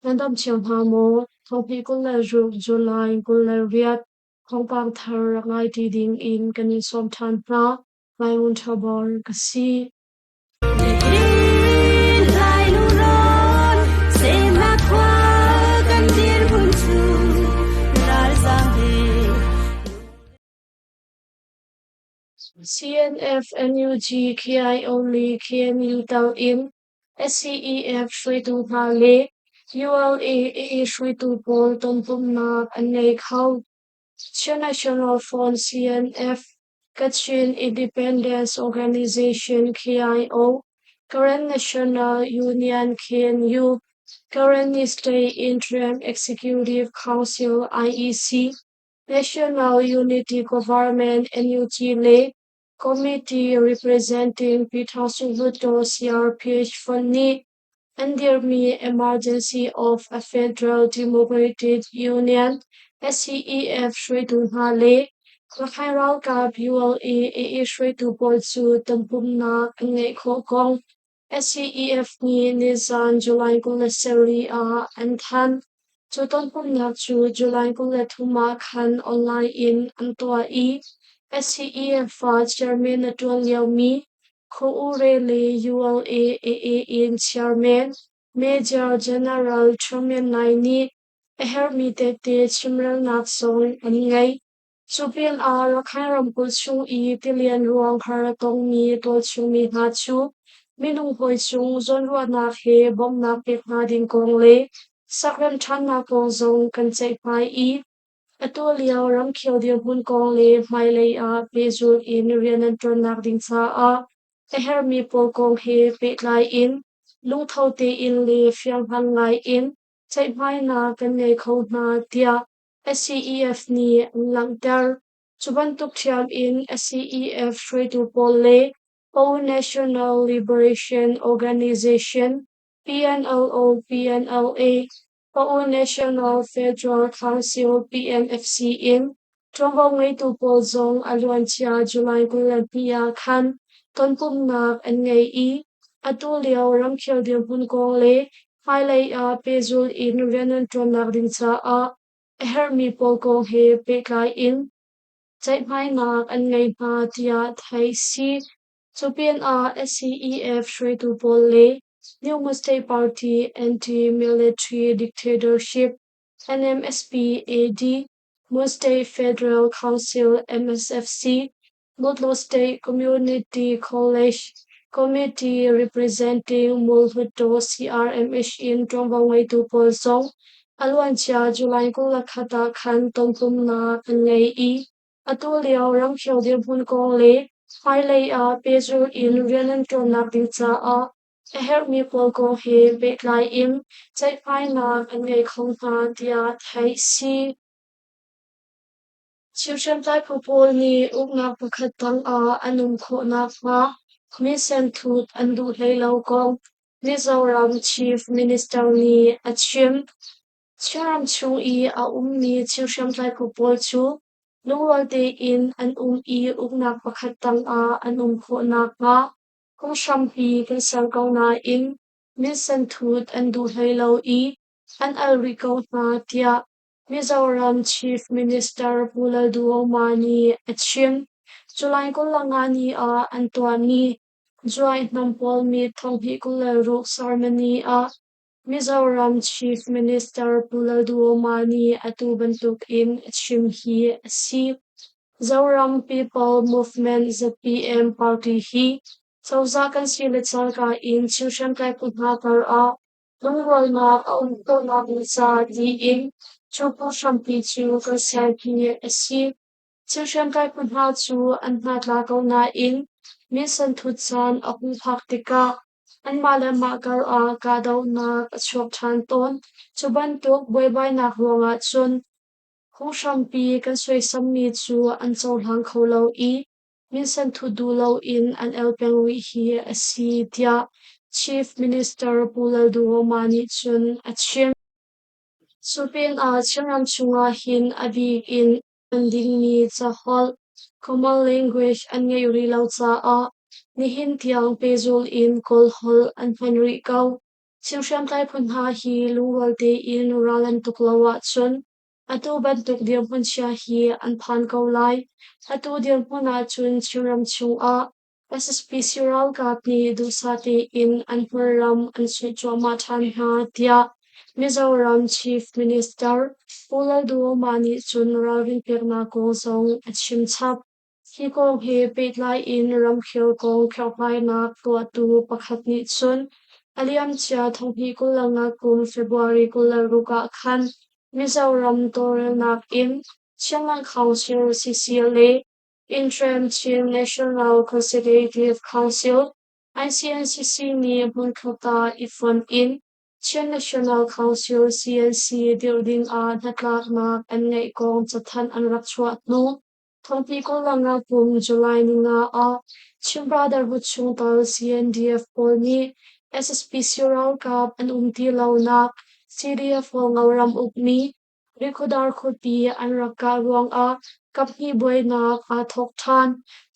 Nan dam cio hna maw? Thawngpi 26 July 28 thawngpang thar rak ngai ṭi ding in kan in sawm ṭhan hna. Laimun Ṭhabor ka si. CNF, NUG, KIO le KNU tal in SCEF hruaitu hna le ULA hruaitu pawl tonpumhnak an ngei kho. Chin National Front CNF, Kachin Independence Organization KIO, Karen National Union KNU, Karenni State Interim Executive Council IEC, National Unity Government NUG le Committee Representing Pyithongsung Hluttaw CRPH Fund nih an dirhmi Emergency of a Federal Democratic Union SCEF hruaitu hna le Rakhine ralkap ULA hruaitu pawl cu tonpumnak an ngeih khawh kong SCEF nih nizan July 27 ah an thanh. Cu tonpumnak cu July 23 ah khan online in an tuah i SCEF ah chairman a ṭuan liomi Khuaure le ULA-AA in Chairman Major General Chairman Nai nih a herhmi tehte chimrelnak zong an ngei. Cu pinah Rakhine ramkulh chung i tilian ruang har a tongmi tualchungmi hna cu minung hawi cung zawnruahnak he bawmhnak pek hna ding kong le sakrem ṭhannak kong zong kan ceihmai i Atu lio ramkhel dirhmun kong le hmailei ah pehzulh in rian an ṭuannak ding caah a herhmi pawl kong he pehtlai in lungtho tein le fianghlang ngai in ceihmainak kan ngei kho hna, tiah SCEF nih an langhter. Cu bantuk ṭhiam in SCEF hruaitu pawl le O National Liberation Organization PNLO-PNLA Pa'o National Federal Council PNFC in ṭuanvo ngeitu pawl zong a luancia July 22 ah khan tonpumhnak an ngei i atu lio ramkhel dirhmun kong le hmailei ah pehzulh in rian an ṭuannak ding caah a herhmi pawl kong he pehtlai in ceihmainak an ngei hna tiah theih si. Cu pinah SCEF hruaitu pawl le New State Party Anti-Military Dictatorship NMSP-AD, Mon State Federal Council MSFC, Mutlaw State Community College Committee representing Mulhluttaw CRMH in ṭuanvo ngeitu pawl zong a luancia July 21 ah khan tonpumnak an ngei i Atu lio ramkhel dirhmun kong le hmailei ah pehzulh in rian an ṭuannak ding caah a herhmi pawl kong he pehtlai in ceihmainak an ngei kho hna tiah theih a si. Chin hriamtlai phu pawl nih uknak pakhat tangah an um khawh nakhnga minsenthut an duh hlei lo kong Mizoram Chief Minister nih a chim. Chinram chung i a ummi Chin hriamtlai phu pawl cu lungrual tein an um i uknak pakhat tangah an um khawh nakhnga phunghrampi kan ser ko nain minsenthut an duh hlei lo i an al rih ko hna tiah Mizoram Chief Minister Pu Lalduhoma nih a chim. July 25 ni ah an tuahmi Juai hnam pawl mit 2026 ceremony ah Mizoram Chief Minister Pu Lalduhoma nih atu bantukin a chim hi a si. Zoram People Movement ZPM party hi cozah kan si le cangka in Chin hriamtlai phu hna karah lungrualnak a um khawhnak ding ca tiin cu phunghrampi cu kan ser hi a si. Chin hriamtlai phu hna cu an hnatla ko nain minsenthut caan a hung phak tikah Anmah le mah karah kahdohnak a chuak ṭhan tawn. Cu bantuk buaibainak ruangah cun phunghrampi kan suaisammi cu an cohlang kho lo i minsenthut duh loin an el peng rih hi a si, tiah Chief Minister Pu Lalduhoma nih cun a chim. Cu pinah Chinram chungah hin a bik in an dingmi caholh (common language) an ngeih rih lo caah nihin tiang pehzulh in Kawl holh an hman rih ko. Chin hriamtlai phu hna hi lungrual tein ral an tuk lo ahcun atu bantuk dirhmun chia hi an phan ko lai. Atu dirhmun ahcun Chinram chungah SSPC ralkap nih duhsah tein an hmunram an sungh cuahmah ṭhan hna, tiah Mizoram Chief Minister Pu Lalduhoma nih cun ralrin peknak kong zong a chim chap. Hi kong he pehtlai in ramkhel kong kherhhlainak tuahtu pakhat nih cun a liamcia 2025 kum February 26 ah khan Mizoram tawlrelnak in Chinland Council CC le Interim Chin National Consultative Council ICNCC nih hmunkhat ah i fonh in Chin National Council CNC dirh ding ah hnatlaknak an ngeih kong cathanh an rak chuah hnu Thawngpi Kawlram kum July ninga ah Chin Brotherhood chungtel CNDF pawl nih SSPC ralkap an um ti lonak CDF Hualngo ram ukmi Rikhodar khuapi an rak kah ruangah kaphnih buainak aa thawk ṭhan.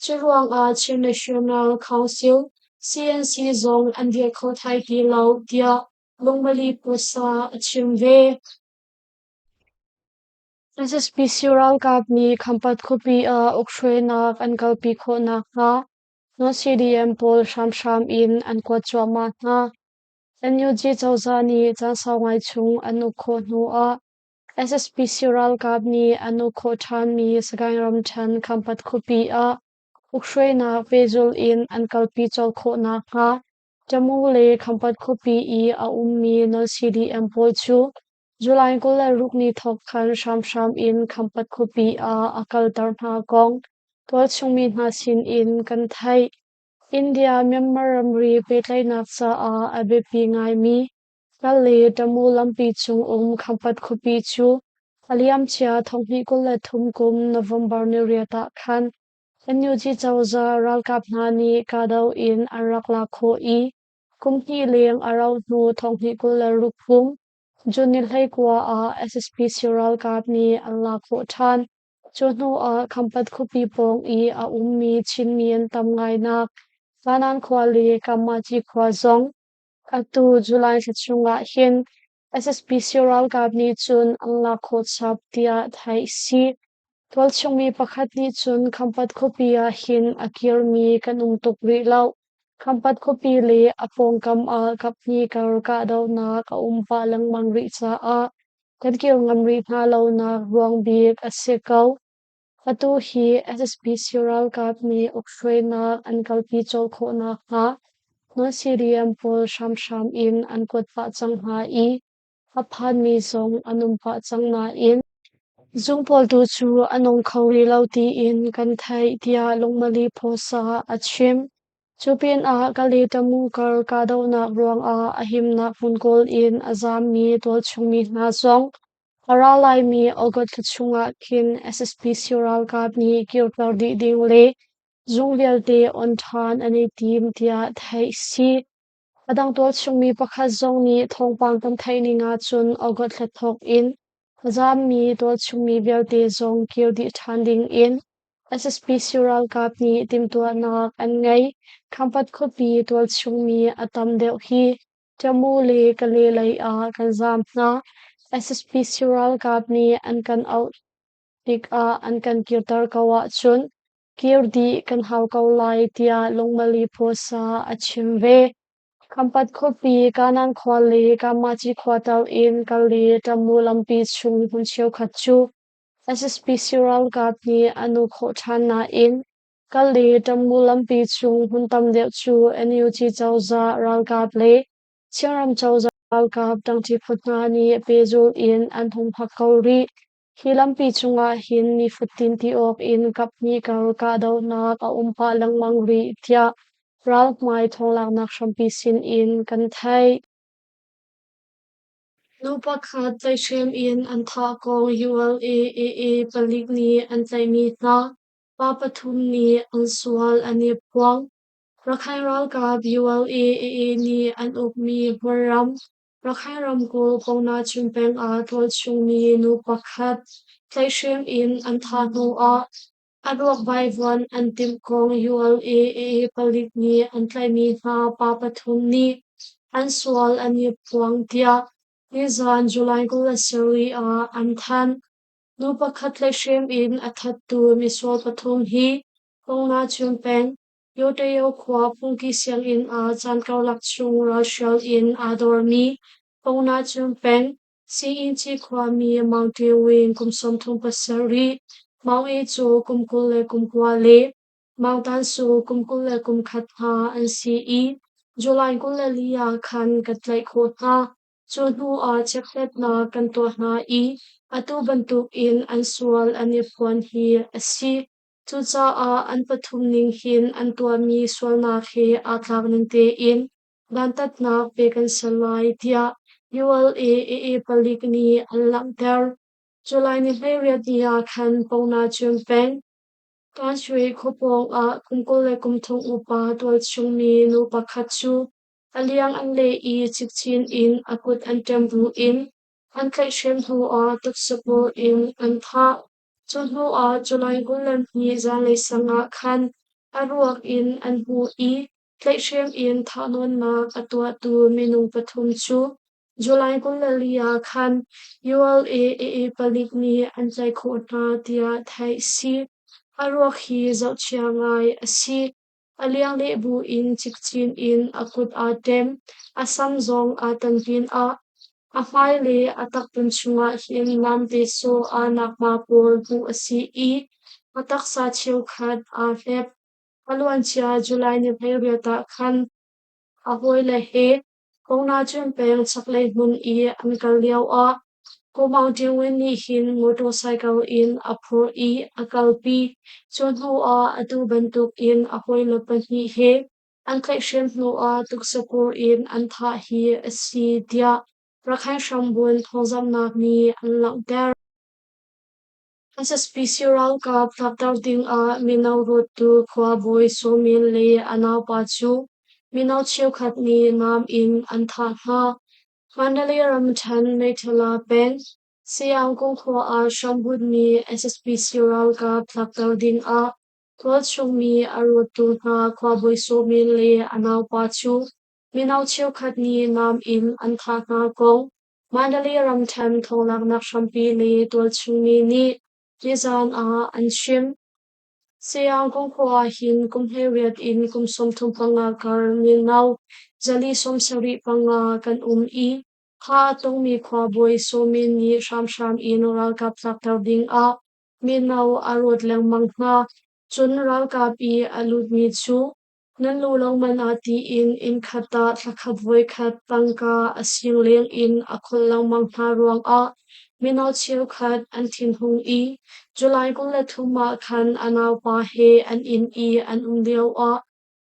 Cu ruangah Chin National Council CNC zong an dirh kho thai ti lo, tiah Lungmali Pusa a chim ve. SSPC ralkap nih Khampat khuapi ah ukhruainak an kalpi khawh nakhnga non-CDM pawl hramhram in an kuat cuahmah hna. NUG cozah nih caan sau ngai chung an uk khawh hnuah SSPC ralkap nih an uk khawh ṭhanmi Sagaing ramṭhen Khampat khuapi ah ukhruainak pehzulh in an kalpi colh khawh nakhnga Tamu le Khampat khuapi i a ummi non-CDM pawl cu July 26 ni thawk khan hramhram in Khampat khuapi ah a kalter hna kong tualchung mi hna sin in kan theih. India-Myanmar ramri pehtlaihnak caah a biapi ngaimi Kal le Tamu lampi cung um Khampat khuapi cu a liamcia 2023 kum November niriat ah khan NUG cozah ralkap hna nih kahdoh in an rak lak khawh i kum hnih leng a rauh hnu 2026 kum June ni 19 ah SSPC ralkap nih an lak khawh ṭhan. Cu hnu ah Khampat khuapi pawng i a ummi Chinmi an tam ngainak Kanan khua le Kamaci khua zong atu July thla chung ah hin SSPC ralkap nih cun an lak khawh chap tiah theih a si. Tualchung mi pakhat nih cun Khampat khuapi ah hin a kirmi kan um tuk rih lo. Khampat khuapi le a pawngkam ah kaphnih kar kahdohnak a um pah lengmang rih caah kan kir ngam rih hna lonak ruang bik a si ko. Atu hi SSPC ralkap nih ukhruainak an kalpi colh khawh nakhnga non-CDM pawl hramhram in an kuat pah cang hna i a phanmi zong an um pah cang nain zung pawl tu cu a nung kho rih lo tiin kan theih tiah Lungmali Phosa a chim. Cu pinah Kale-Tamu kar kahdohnak ruangah a himnak hmun kawl in a zaammi tualchung mi hna zong a ra laimi August thla chungah khin SSPC ralkap nih kirter dih ding le zung vialte on ṭhan an i tim tiah theih a si. A dang tualchung mi pakhat zong nih thawngpang kan theih ning ahcun August thla thawk in a zaammi tualchung mi vialte zong kir dih ṭhan ding in SSPC ralkap nih timhtuahnak an ngei. Khampat khuapi tualchung mi a tam deuh hi Tamu le Kale lei ah kan zaam hna. SSPC ralkap nih an kan auh tikah an kan kirter ko ahcun kir dih kan hau ko lai tiah Lungmali Phuasa a chim ve. Khampat khuapi Kanan khua le Kamaci khua tal in Kale Tamu lampi chung hmun cheukhat cu SSPC ralkap nih an uk khawh ṭhan nain Kale Tamu lampi chung hmun tam deuh cu NUG cozah ralkap le Chinram cozah ralkap ṭangṭi phu hna nih pehzulh in an humhak ko rih. Hi lampi cungah hin nifatin ti awk in kaphnih kar kahdohnak a um pah lengmang rih tiah ralhmai thawnglaknak hrampi sin in kan theih. Nu pakhat tlaihhrem in an thah kong ULA-AA palik nih an tlaihmi hna pa pathum nih an sual an i phuang. Rakhine ralkap ULA-AA nih an ukmi hmunram Rakhine ramkulh Kongnachin peng ah tualchungmi nu pakhat tlaihhrem in an thah hnuah a ruak vaivuan an timh kong ULA palik nih an tlaihmi hna pa pathum nih an sual an i phuang tiah nizaan July 27 ah an thanh. Nu pakhat tlaihhrem in a thattu misual pathum hi Pongna-Chun peng, Yotayo khua phungki sianginn ah caan karlak chung ralhrial in aa dormi Pongna-Chun peng, Sii-inn khuami Maung Ṭe Win kum 37, Maung E cu kum 29 le Maung Tan Su kum 21 hna an si i July 24 ah khan kan tlaih khawh hna. Cu hnu ah chekhlatnak kan tuah hna i atu bantukin an sual an i phuan hi a si. Cucaah an pathum ning hin an tuahmi sualnak he aa tlak ning tein dantatnak pek an si lai, tiah ULA-AA palik nih an langhter. July ni 18 ni ah khan Pongnachun peng, Tanshui khua pawng ah kum 23 upa tualchungmi nu pakhat cu a liang an leh i cikcin in a kut an ṭem buin an tlaihhrem hnuah tuksapur in an thah. Cu hnuah July 22 zanlei sang ah khan a ruak in an hmuh i tlaihhrem in thahnawnnak a tuahtu minung pathum cu July 24 ah khan ULA-AA palik nih an tlaih khawh hna tiah theih a si. A ruak hi zohchia ngai a si. A liang leh buin cikcin in a kut aa ṭem. A sam zong aa tan pinah a hmai le a takpum chungah hin namte sawh aa nak hma pawl hmuh a si i a taksa cheukhat aa hlep. A luancia July ni 18 ah khan a hawile he Kongnachun peng chaklei hmun i an kal lioah Ko Maung Ṭin nih hin motorcycle in a phurh i a kalpi. Cu hnuah atu bantukin a hawile pahnih he an tlaihhrem hnuah tuksapur in an thah hi a si tiah Rakhine hrambunh thawngzamhnak nih an langhter. SSPC ralkap tlakter dingah mino rawttu khuabawi Saw Min le a naupa cu mino cheukhat nih nam in an thah hna. Mandalay ramṭhen Meiṭhala peng Sayangkung khua ah hrambunhmi SSPC ralkap tlakter dingah tualchung mi a rawttu hna khuabawi Saw Min le a naupa cu mino cheukhat nih nam in an thah hna kong Mandalay ramṭhen thawnglaknak hrampi le tualchungmi nih nizaan ah an chim. Sayangkung khua ah hin kum 18 in kum 35 kar mino 475 kan um i kha a tongmi khuabawi Saw Min nih hramhram in ralkap tlakter dingah mino a rawt lengmang hna. Cun ralkap i a lutmi cu Nan lu lo man ah tiin inn khat ah thlakhat voikhat tangka a sing leng in a kholh lengmang hna ruangah mino cheukhat an thinhung i July 23 ah khan a naupa he an inn i an um lioah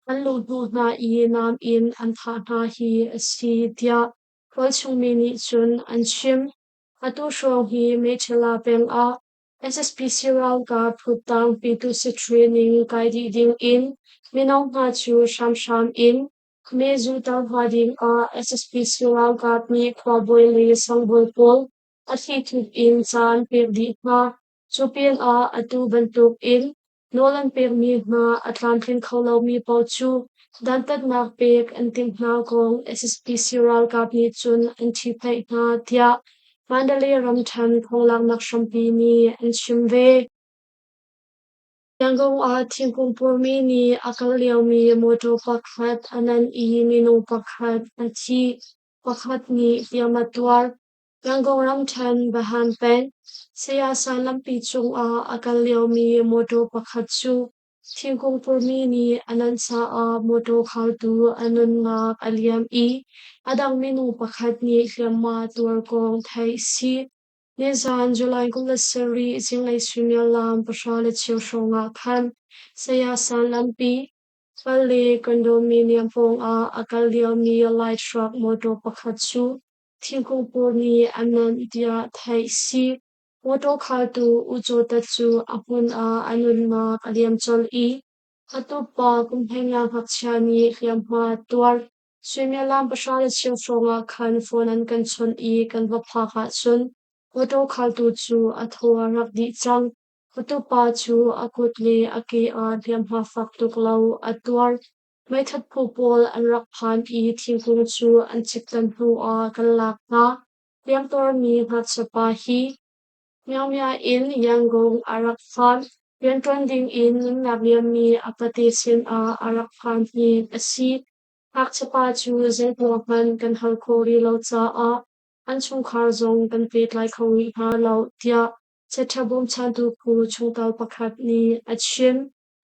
an luhhnawh hna i nam in an thah hna hi a si tiah tualchungmi nih cun an chim. Atu hrawng hi Mechala peng ah SSPC ralkap phuttang Pyitusi training kai dih ding in mino hna cu hramhram in mehzuh ter hna ding ah SSPC ralkap nih khuabawi le sangbawi pawl a thlithup in ca an pek dih hna. Cu pin ah atu bantuk in nawl an pekmi hna a tlamtling kho lomi paoh cu dantatnak pek an timh hna kong SSPC ralkap nih cun an ṭhihphaih hna tiah Mandalay ramṭhen thawnglaknak hrampi nih an chim ve. Yangon ah thingkung purmi nih a kal liomi mawṭaw pakhat a nan i minung pakhat a thi, pakhat nih hliam a tuar. Yangon ramṭhen Bahan peng, Sayasa lampi cungah a kal liomi mawṭaw pakhat cu thingkung purmi nih a nanh caah mawṭaw khaltu a nunnak a liam i a dang minung pakhat nih hliamhma tuar kong theih a si. Nizaan July 27 zinglei suimilam 10:15 hrawng ah khan Sayasa lampi, Pale condominium pawngah a kal liomi light truck mawṭaw pakhat cu thingkung pawl nih an nanh tiah theih a si. Mawṭaw khaltu U Caw Tat cu a hmun ah a nunnak a liam colh i a tupa kum 15 ngakchia nih hliamhma a tuar. Suimilam 10:15 hrawng ah khan phone an kan chawnh i kan va phak ahcun mawṭaw khaltu cu a thaw a rak dih cang. A tupa cu a kut le a ke ah hliamhma fak tuk lo a tuar. Meithat phu pawl an rak phan i thingkung cu an ciktan hnuah kan lak hna. Hliamtuarmi ngakchiapa hi Myanmya in Yangon a rak phan. Rianṭuan dingin nunnak liammi a pate sinah a rak phan hi a si. Ngakchiapa cu zei hmanh kan hal khawh rih lo caah an chungkhar zong kan pehtlai kho rih hna lo, tiah Chiaṭha bawmchantu phu chungtel pakhat nih a chim.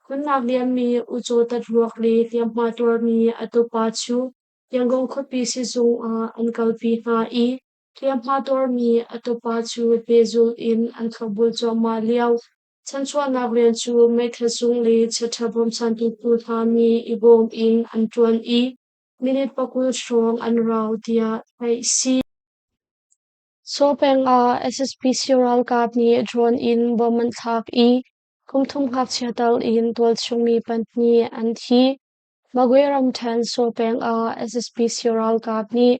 Nunnak liammi U Caw Tat ruak le hliamhma tuarmi a tupa cu Yangon khuapi sizung ah an kalpi hna i hliamhma tuarmi a tupa cu pehzulh in an thlopbul cuahmah lio. Chanchuahnak rian cu meithal zung le chiaṭha bawmchantu phu hna nih i bawm in an ṭuan i minute 20 hrawng an rau tiah theih si. Saw peng ah SSPC ralkap nih drone in bomb an thlak i kum thum ngakchia tal in tualchung mi pahnih an thi. Magwe ramṭhen Saw peng ah SSPC ralkap nih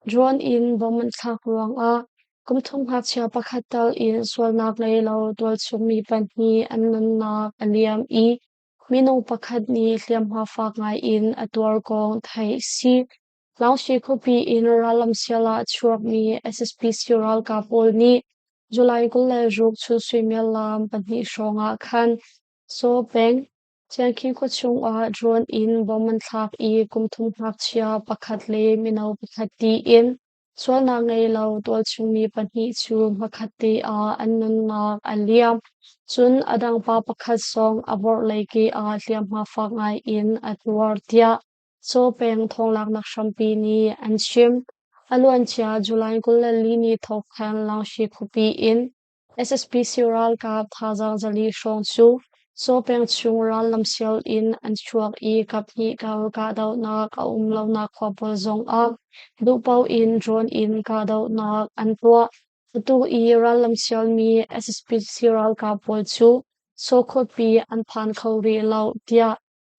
drone in bomb an thlak ruangah kum thum ngakchia pakhat tal in sualnak ngei lo tualchung mi pahnih an nunnak a liam i minung pakhat nih hliamhma fak ngai in a tuar kong theih si. Langsui khuapi in rallam sial ah a chuakmi SSPC ralkap pawl nih July 26 chun suimilam 2 hrawng ah khan Saw peng, Ciangkhin khuachung ah drone in bomb an thlak i kum thum ngakchia pakhat le mino pakhat tiin sualnak ngei lo tualchung mi pahnih cu hmakhat te ah an nunnak a liam. Cun a dang pa pakhat zong a vorhlei ke ah hliamhma fak ngai in a tuar tiah Saw peng thawnglaknak hrampi nih an chim. A luancia July 24 ni thawk khan Langshi khuapi in SSPC ralkap thazaang 400 hrawng cu Saw peng chung rallam sial in an chuak i kaphnih kar kahdohnak a um lonak khua pawl zongah duhpaoh in drone in kahdohnak an tuah. Atu i rallam sialmi SSPC ralkap pawl cu Saw khuapi an phan kho rih lo tiah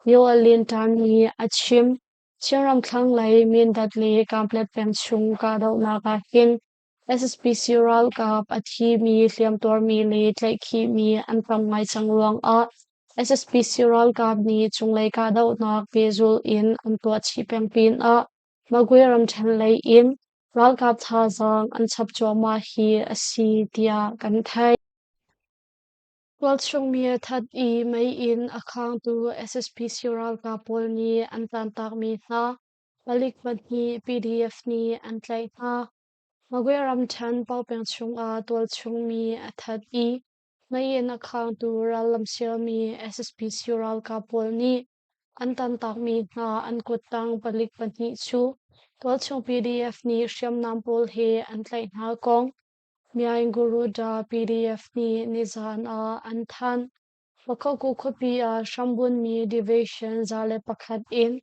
Myo Lin Tan nih a chim. Chinram thlanglei Mindat le Kanpetlet peng chung kahdohnak ah hin SSPC ralkap a thimi, hliamtuarmi le tlaihkhihmi an tam ngai cang ruangah SSPC ralkap nih cunglei kahdohnak pehzulh in an tuah chih peng pinah Magwe ramṭhen lei in ralkap thazaang an chap cuahmah hi a si tiah kan theih. Tualchung mi a that i mei in a khangtu SSPC ralkap pawl nih an tantakmi hna palik pahnih PDF nih an tlaih hna. Magwe ramṭhen Paopeng chungah tualchung mi a that i mei in a khangtu rallam sialmi SSPC ralkap pawl nih an tantakmi hna an kuttang palik pahnih cu tualchung PDF nih hriamnam pawl he an tlaih hna kong Myaing-Guruda PDF nih nizaan ah an thanh. Pakhoku khuapi ah hrambunhmi Division 101 in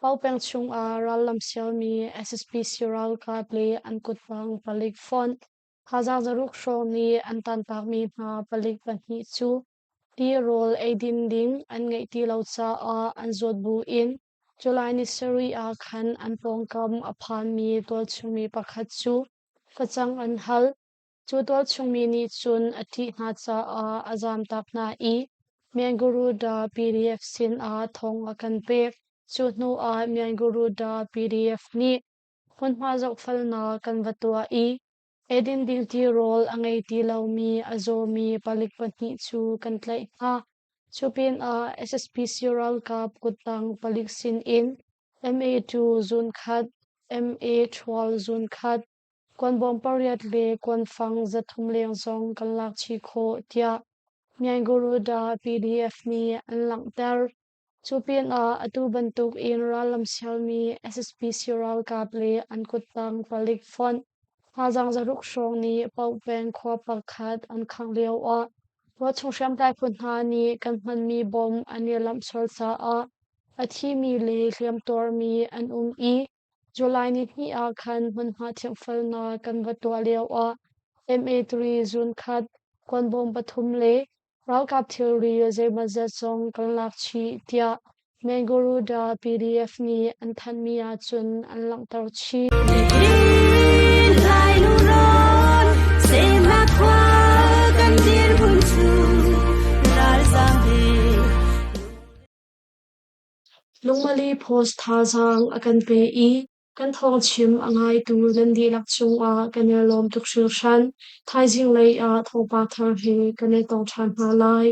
Paopeng chungah rallam sialmi SSPC ralkap le an kuttang palik fonh thazaang 600 hrawng nih an tantakmi hna palik pahnih cu tirawl eidin ding an ngeih ti lo caah an zawt buin July ni sarih ah khan an pawngkam a phanmi tualchungmi pakhat cu facang an hal. Cu tualchungmi nih cun a ṭih hna caah a zamtak hna i Myanguruda PDF sinah thawng a kan pek. Cu hnuah Myanguruda PDF nih hmunhma zohfelnak kan va tuah i eidin ding tirawl a ngei ti lomi a zawmi palik pahnih cu kan tlaih hna. Cu pinah SSPC ralkap kuttang palik sinin MA2 zunkhat, MA12 zunkhat, kuanbawm pariat le kuanfang 300 leng zong kan lak chih khawh tiah Myanguruda PDF nih an langhter. Cu pinah atu bantuk in rallam sialmi SSPC ralkap le an kuttang palik fonh thazaang 600 hrawng nih Paukpeng khua pakhat an khangh lio ah tualchung hriamtlai phu hna nih kan hmanmi bomb an i lamh sual caah a thimi le hliamtuarmi an um i July nihnih ah khan hmunhma thianghfelnak kan va tuah lioah MA3 zunkhat, kuanbawm pathum le ralkap thilri zeimawzat zong kan lak chih tiah Manguruda PDF nih an thanhmi ahcun an langhter chih. Lungmali Post thazaang a kan pe i kan thawngchim a ngaitu nan dihlak cungah kan i lawm tuk hringhran. Thaizing lei ah thawngpang thar he kan i tong ṭhan hna lai.